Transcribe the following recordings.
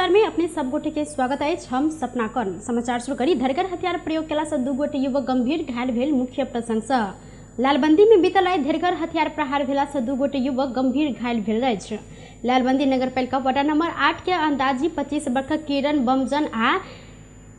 समाचार में अपने सब गोटे के स्वागत अछि। हम सपना कर्ण समाचार शुरू करी। धरगर हथियार प्रयोग केला से दू गोटे युवक गंभीर घायल भेल मुख्य प्रसंग से लालबंदी में बीतल आइ धरगर हथियार प्रहार भेला से दू गोटे युवक गंभीर घायल भेल अछि। लालबंदी नगरपालिका वार्ड नंबर 8 के अंदाजी 25 वर्षक किरण बमजन आ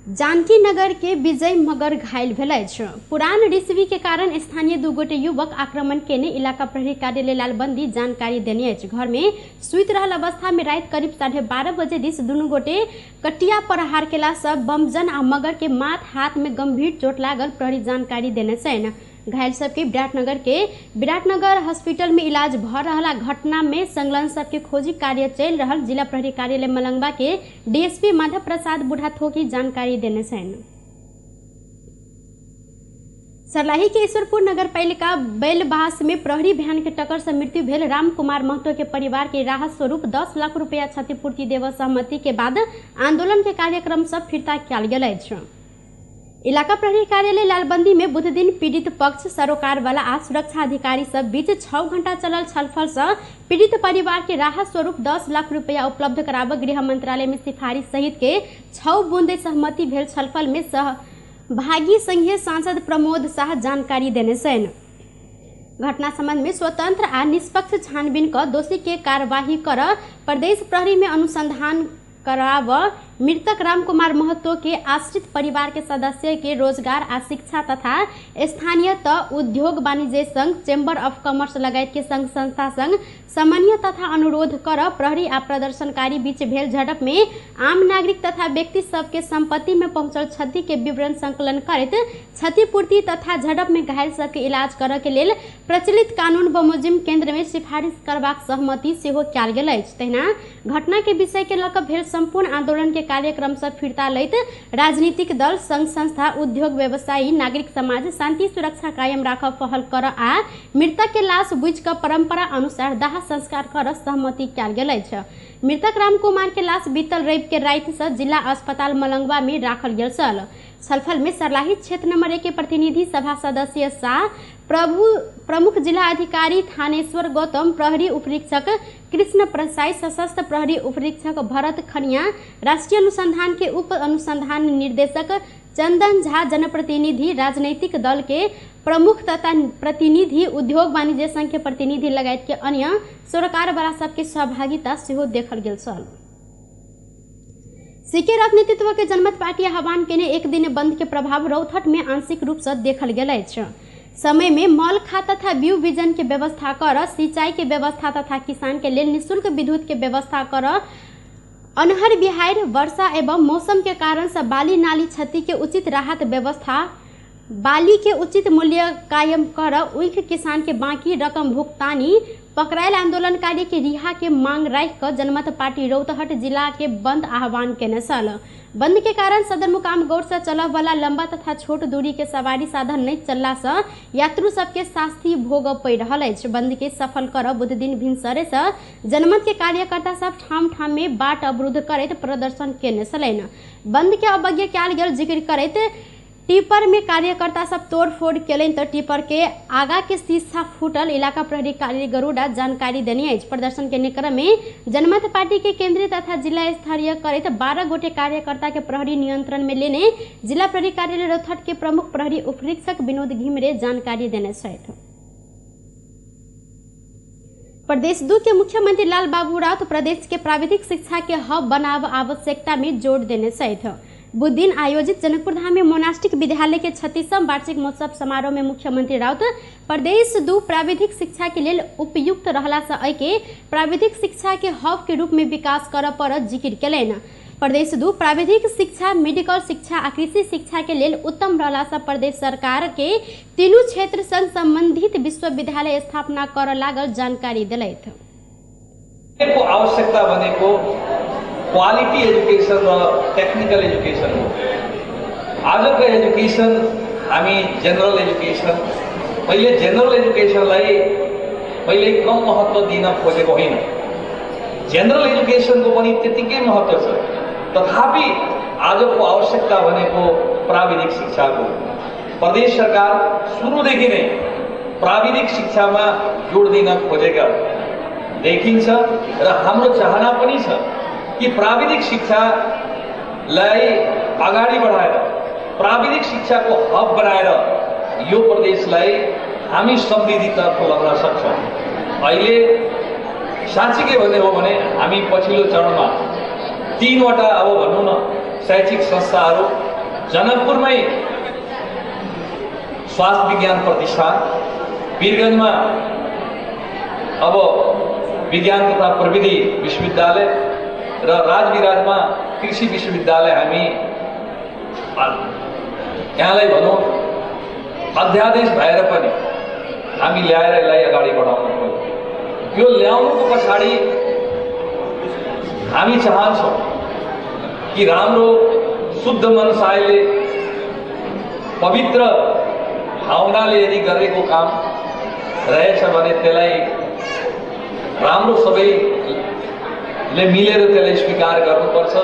जानकी नगर के विजय मगर घायल भेल अछि। पुरान रिसवी के कारण स्थानीय दू गोटे युवक आक्रमण केने इलाका प्रहरी कार्यालय लालबंदी जानकारी देने अछि। घर में सुति रहल अवस्था में रात करीब 12:30 बजे दिस दुनू गोटे कटिया प्रहार केला से बमजन आ मगर के माथ हाथ में गंभीर चोट लागल प्रहरी जानकारी देने छनि। घायल सबके विराटनगर हॉस्पिटल में इलाज भ रहा घटना में संलग्न सबके खोजी कार्य चल रहा जिला प्रहरी कार्यालय मलंगवा के डीएसपी माधव प्रसाद बुढ़ाथोकी जानकारी देने छनि। सरलाही के ईश्वरपुर नगरपालिका बैलबास में प्रहरी भैन के टक्कर से मृत्यु भेल राम कुमार महतो के परिवार के राहत स्वरूप 10 लाख रुपया क्षतिपूर्ति देव सहमति के बाद आंदोलन के कार्यक्रम सब फिर्ता कयल गेल अछि। इलाका प्रहरी कार्यालय लालबंदी में बुध दिन पीड़ित पक्ष सरोकार वाला आ सुरक्षा अधिकारी सब बीच 6 घंटा चलल छलफल से पीड़ित परिवार के राहत स्वरूप 10 लाख रुपया उपलब्ध कराब गृह मंत्रालय में सिफारिश सहित के 6 बूंदे सहमति भेल छलफल में सहभागी संघीय सांसद प्रमोद शाह जानकारी देने छनि। घटना संबंध में स्वतंत्र आ निष्पक्ष छानबीन क दोषी के कार्यवाही कर प्रदेश प्रहरी में अनुसंधान कराव मृतक रामकुमार महतो के आश्रित परिवार के सदस्य के रोजगार आ शिक्षा तथा स्थानीय त उद्योग वाणिज्य संघ चैम्बर ऑफ कॉमर्स लगायत के संघ संस्था संग समन्वय तथा अनुरोध कर प्रहरी आ प्रदर्शनकारी बीच भेल झड़प में आम नागरिक तथा व्यक्ति सबके संपत्ति में पहुंचल क्षति के विवरण संकलन करैत क्षतिपूर्ति तथा झड़प में घायल सबके इलाज करऽ के लेल प्रचलित कानून बमोजिम केंद्र में सिफारिश करबाक सहमति सेहो कयल गेल अछि। तहिना घटना के विषय के लऽ कऽ भेल संपूर्ण आंदोलन के कार्यक्रम सब फिर्ता लैत राजनीतिक दल संघ संस्था उद्योग व्यवसायी नागरिक समाज शांति सुरक्षा कायम राखऽ पहल कर आ मृतक के लाश बुझि कऽ परंपरा अनुसार दाह संस्कार कर सहमति कयल गेल अछि। मृतक रामकुमार के लाश बीतल रवि के राति से जिला अस्पताल मलंगवा में राखल गेल छल। छलफल में सरलाही क्षेत्र नंबर 1 के प्रतिनिधि सभा सदस्य शाह प्रमुख जिला अधिकारी थानेश्वर गौतम, प्रहरी उपरीक्षक कृष्ण प्रसाई, सशस्त्र प्रहरी उपरीक्षक भरत खनिया, राष्ट्रीय अनुसंधान के उप अनुसंधान निर्देशक चंदन झा, जनप्रतिनिधि, राजनीतिक दल के प्रमुख तथा प्रतिनिधि, उद्योग वाणिज्य संघ के प्रतिनिधि लगायत के अन्य सरोकारवाला सबके सहभागिता सेहो देखल गेल छल। सीके राउत नेतृत्व के जनमत पार्टी आह्वान केने एक दिन बंद के प्रभाव रौतहट में आंशिक रूप से देखल गेल अछि। समय में मल खाद तथा बीउ बीजन के व्यवस्था कर, सिंचाई के व्यवस्था तथा किसान के लेल निःशुल्क विद्युत के व्यवस्था कर, अनहर बिहार वर्षा एवं मौसम के कारण से बाली नाली क्षति के उचित राहत व्यवस्था, बाली के उचित मूल्य कायम कर, ऊख किसान के बाकी रकम भुगतानी, पकड़ायल आंदोलनकारी के रिहा के मांग राखि कऽ जनमत पार्टी रौतहट जिला के बंद आह्वान केने छल। बंद के कारण सदरमुकाम गौर से चलऽ वाला लंबा तथा छोट दूरी के सवारी साधन नहीं चलला से यात्रु सबके शास्ति भोगऽ पड़ि रहल अछि। बंद के सफल कर बुध दिन भिनसरे से जनमत के कार्यकर्ता सब ठाम ठाम में बाट अवरुद्ध करैत प्रदर्शन केने छलनि। बंद के अवज्ञा कयल गेल जिक्र करैत टिपर में कार्यकर्ता सब तोड़फोड़ केलनि तऽ टिपर के आगा के शीशा फूटल इलाका प्रहरी कार्यालय गरुड़ा जानकारी देने अछि। प्रदर्शन के क्रम में जनमत पार्टी के केंद्रीय तथा जिला स्तरीय करैत 12 गोटे कार्यकर्ता के प्रहरी नियंत्रण में लेने जिला प्रहरी कार्यालय रौतहट के प्रमुख प्रहरी उपरीक्षक विनोद घिमरे जानकारी देने छथि। प्रदेश 2 के मुख्यमंत्री लाल बाबू राउत प्रदेश के प्राविधिक शिक्षा के हब बनाव आवश्यकता में जोर देने छथि। बुध दिन आयोजित जनकपुर धाम में मोनास्टिक विद्यालय के 36वां वार्षिक महोत्सव समारोह में मुख्यमंत्री राउत प्रदेश 2 प्राविधिक शिक्षा के लेल उपयुक्त रहला से एहि प्राविधिक शिक्षा के हब के रूप में विकास करऽ पड़त जिक्र केलनि। प्रदेश 2 प्राविधिक शिक्षा, मेडिकल शिक्षा आ कृषि शिक्षा के लेल उत्तम रहला से प्रदेश सरकार के तीनू क्षेत्र संग संबंधित विश्वविद्यालय स्थापना करऽ लागल जानकारी देलथि। आवश्यकता भनेको क्वालिटी एजुकेसन र टेक्निकल एजुकेसन हो। आजको एजुकेसन हामी जेनरल एजुकेसन, मैले जेनरल एजुकेसनलाई मैले कम महत्व दिन खोजेको होइन। जेनरल एजुकेसनको पनि त्यतिकै महत्व छ, तथापि आजको आवश्यकता भनेको प्राविधिक शिक्षाको। प्रदेश सरकार सुरुदेखि नै प्राविधिक शिक्षामा जोड दिन खोजेका देखिन्छ र हाम्रो चाहना पनि छ। कि प्राविधिक शिक्षालाई अगाडि बढाएर प्राविधिक शिक्षाको हब बनाएर यो प्रदेशलाई हामी समृद्धितर्फ लग्न सक्छौँ। अहिले साँच्चीकै भन्ने हो भने हामी पछिल्लो चरणमा 3वटा अब भनौँ न शैक्षिक संस्थाहरू जनकपुरमै स्वास्थ्य विज्ञान प्रतिष्ठान, वीरगञ्जमा अब विज्ञान तथा प्रविधि विश्वविद्यालय र राजविराजमा कृषि विश्वविद्यालय हामी यहाँलाई भनौँ अध्यादेश भएर पनि हामी ल्याएर यसलाई अगाडि बढाउनु पर्यो। यो ल्याउनुको पछाडि हामी चाहन्छौँ कि राम्रो शुद्ध मनसायले पवित्र भावनाले यदि गरेको काम रहेछ भने त्यसलाई राम्रो सबैले मिलेर त्यसलाई स्वीकार गर्नुपर्छ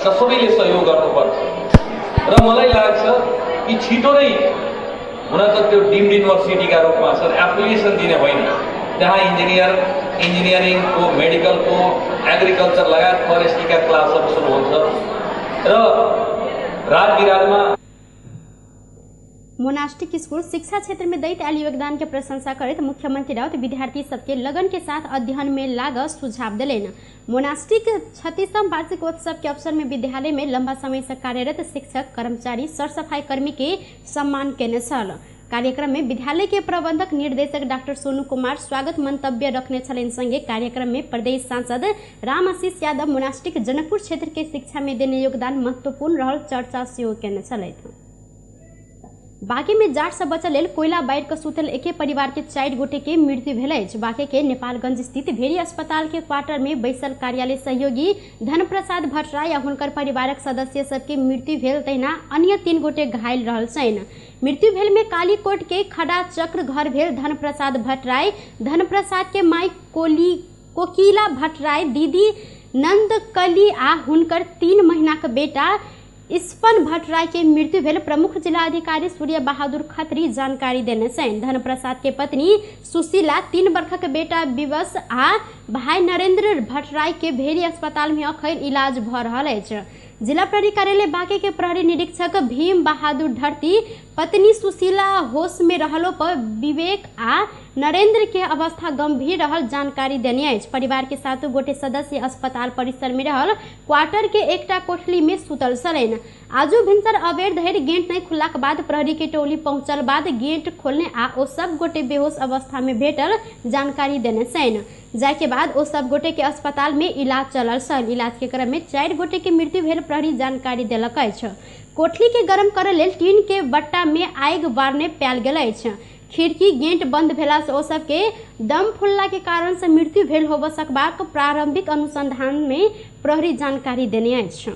र सबैले सहयोग गर्नुपर्छ। र मलाई लाग्छ कि छिटो नै हुन त त्यो डिम्ड युनिभर्सिटीका रूपमा सर एप्लिकेसन दिने होइन, त्यहाँ इन्जिनियरिङको, मेडिकलको, एग्रिकल्चर लगायत फरेस्ट्रीका क्लासहरू सुरु हुन्छ र राजविराजमा मोनास्टिक स्कूल शिक्षा क्षेत्र में दैत आयल योगदान के प्रशंसा करैत मुख्यमंत्री राउत विद्यार्थी सबके लगन के साथ अध्ययन में लाग सुझाव देलनि। मोनास्टिक 36वां वार्षिकोत्सव के अवसर में विद्यालय में लंबा समय से कार्यरत शिक्षक, कर्मचारी, सरसफाई कर्मी के सम्मान केने छल। कार्यक्रम में विद्यालय के प्रबंधक निर्देशक डॉक्टर सोनू कुमार स्वागत मंतव्य रखने छलनि। संगे कार्यक्रम में प्रदेश सांसद राम आशीष यादव मोनास्टिक जनकपुर क्षेत्र के शिक्षा में देने योगदान महत्वपूर्ण रहल चर्चा सेहो केने छलथि। बाँके में जाड़ से बचल लेल कोयला बाढ़ि के सुतल एके परिवार के 4 गोटे के मृत्यु भेल अछि। बाँके के नेपालगंज स्थित भेरी अस्पताल के क्वार्टर में बैसल कार्यालय सहयोगी धनप्रसाद भट्टराई आ हुनकर परिवारक सदस्य सबके मृत्यु भेल, तहिना अन्य 3 गोटे घायल रहल छनि। मृत्यु भेल में कालीकोट के खड़ा चक्र घर भेल धनप्रसाद भट्टराई, धनप्रसाद के माई कोकिला भट्टराई, दीदी नंदकली आ हुनकर 3 महीना के बेटा इस्पन भट्टराई के मृत्यु भेल प्रमुख जिलाधिकारी सूर्य बहादुर खत्री जानकारी देने छनि। धनप्रसाद के पत्नी सुशीला, 3 वर्षक बेटा विवश आ भाई नरेंद्र भट्टराई के भेरी अस्पताल में अखन इलाज भ रहल अछि। जिला प्रहरी कार्यालय बांके के प्रहरी निरीक्षक भीम बहादुर धरती पत्नी सुशीला होश में रहलो पर विवेक आ नरेंद्र के अवस्था गंभीर रहल जानकारी देने अछि। परिवार के 7 गोटे सदस्य अस्पताल परिसर में रहल क्वार्टर के एकटा कोठली में सुतल छलनि। आजू भिनसर अबेर धरि गेट नहीं खुललाक बाद प्रहरी के टोली पहुंचल बाद गेट खोलने आ ओ सब गोटे बेहोश अवस्था में भेटल जानकारी देने छनि। जाय के बाद ओ सब गोटे के अस्पताल में इलाज चलल छल। इलाज के क्रम में 4 गोटे के मृत्यु भेल प्रहरी जानकारी देलक अछि। कोठली के गरम करय लेल टीन के बट्टा में आगि बारने पायल गेल अछि। खिड़की गेट बंद भेला से ओ सबके दम फुलला के कारण से मृत्यु भेल होबय सकबाक प्रारंभिक अनुसंधान में प्रहरी जानकारी देने अछि।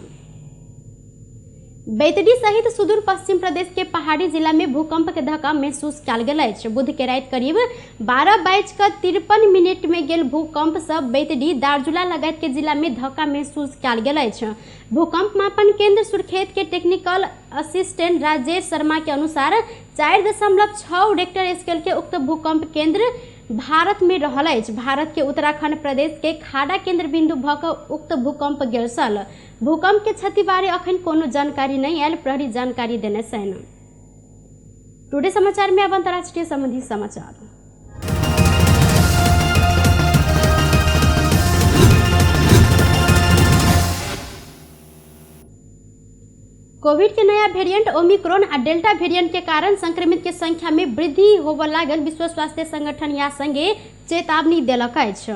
बैतडी सहित सुदूर पश्चिम प्रदेश के पहाड़ी जिला में भूकंप के धक्का महसूस कयल गेल अछि। बुध के राति करीब 12:53 में गेल भूकंप से बैतडी, दार्जुला लगायत के जिला में धक्का महसूस कयल गेल अछि। भूकंप मापन केंद्र सुर्खेत के टेक्निकल असिस्टेंट राजेश शर्मा के अनुसार 4.6 रेक्टर स्केल के उक्त भूकंप केंद्र भारत में रहल अछि। भारत के उत्तराखंड प्रदेश के खाड़ा केंद्र बिंदु भ क उक्त भूकंप गेल छल। भूकंप के क्षति बारे अखन कोनो जानकारी नहीं आयल प्रहरी जानकारी देने छनि। टुडे समाचार में अब अंतर्राष्ट्रीय संबंधी समाचार। कोविड के नया वेरिएंट ओमिक्रॉन आ डेल्टा वेरिएंट के कारण संक्रमित के संख्या में वृद्धि होबय लागल विश्व स्वास्थ्य संगठन या संगे चेतावनी देलक अछि।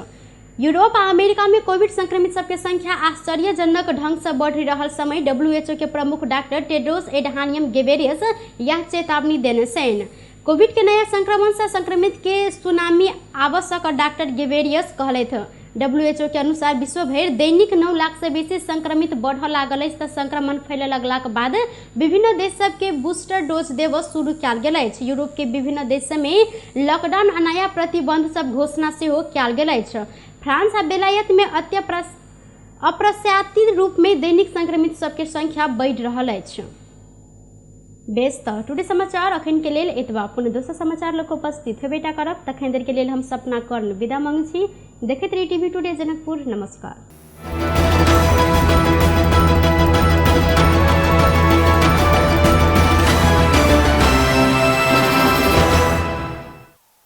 यूरोप आ अमेरिका में कोविड संक्रमित सबके संख्या आश्चर्यजनक ढंग से बढ़ि रहल समय WHO के प्रमुख डॉक्टर टेड्रोस एडहानियम गेबेरियस यह चेतावनी देने छनि। कोविड के नया संक्रमण से संक्रमित के सुनामी आवश्यक डॉक्टर गेबेरियस कहलथि। WHO के अनुसार विश्व भरि दैनिक 9 लाख से बेसी संक्रमित बढ़ लागल अछि त संक्रमण फैलय लगलाक बाद विभिन्न देश सबके बूस्टर डोज देबय शुरू कयल गेल अछि। यूरोप के विभिन्न देश में लॉकडाउन आ नया प्रतिबंध सब घोषणा सेहो कयल गेल अछि। फ्रांस आ बेलायत में अप्रत्याशित रूप में दैनिक संक्रमित सबके संख्या बढ़ि रहल अछि। बेस त टुडे समाचार अखन के लेल एतबा। पुनः दोसर समाचार लोक उपस्थित हेबेटा करब। तखन देर के लेल हम सपना कर्ण विदा मांगै छी। देखैत रही टीवी टुडे जनकपुर। नमस्कार।